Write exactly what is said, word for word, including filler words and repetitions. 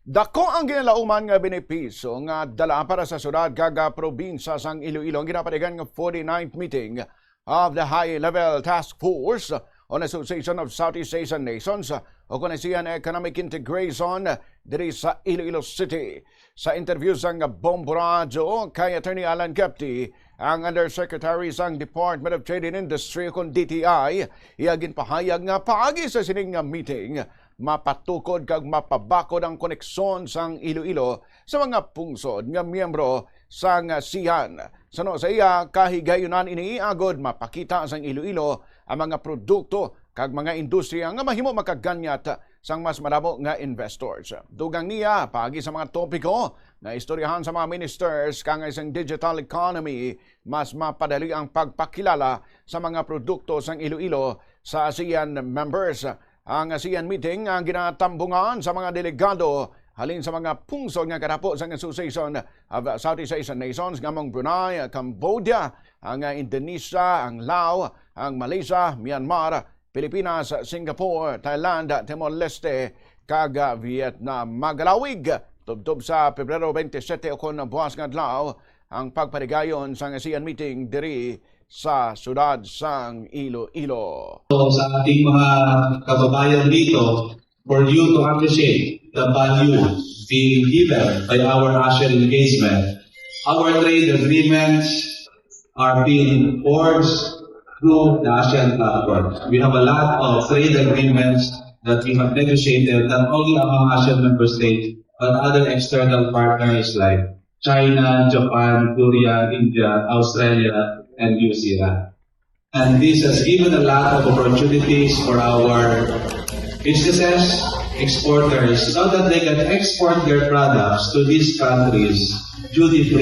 Dako ang ginalauman nga benepisyo nga dala para sa syudad kag, ah, probinsya sang Iloilo ang ginapatigan nga forty-ninth meeting of the High Level Task Force on Association of Southeast Asian Nations, o kon ASEAN Economic Integration, diri sa Iloilo City. Sa interview sang Bombo Radyo kay Attorney Alan Kepti, ang Undersecretary sang Department of Trade and Industry, kon D T I, iya ginpahayag nga paagi sa sining nga meeting, mapatukod kag mapabakod ang koneksyon sang Iloilo sa mga pungsod nga miyembro sang ASEAN. Suno sa iya, kahigayunan ini agod mapakita sang Iloilo ang mga produkto kag mga industriya nga mahimo makaganyat sang mas madamo nga investors. Dugang niya, paagi sa mga topiko nga istoryahan sa mga ministers, kangay sang digital economy, mas mapadali ang pagpakilala sa mga produkto sang Iloilo sa ASEAN members. Ang ASEAN meeting ang ginatambungan sa mga delegado halin sa mga pungsod nga kadapo sang Association of Southeast Asian Nations, nga mao ang Brunei, Cambodia, ang, ah, Indonesia, ang Lao, ang Malaysia, Myanmar, Pilipinas, Singapore, Thailand, Timor-Leste, kag, ah, Vietnam. Magalawig, tubtob sa Pebrero twenty-seven ukon buas nga adlaw, ang pagpatigayon sang ASEAN meeting diri sa siyudad sang Iloilo. So, sa ating mga kababayan dito, for you to appreciate the value being given by our ASEAN engagement, our trade agreements are being forged through the ASEAN platform. We have a lot of trade agreements that we have negotiated, not only among ASEAN member states, but other external partners like China, Japan, Korea, India, Australia, and New Zealand. And this has given a lot of opportunities for our businesses, exporters, so that they can export their products to these countries duty-free.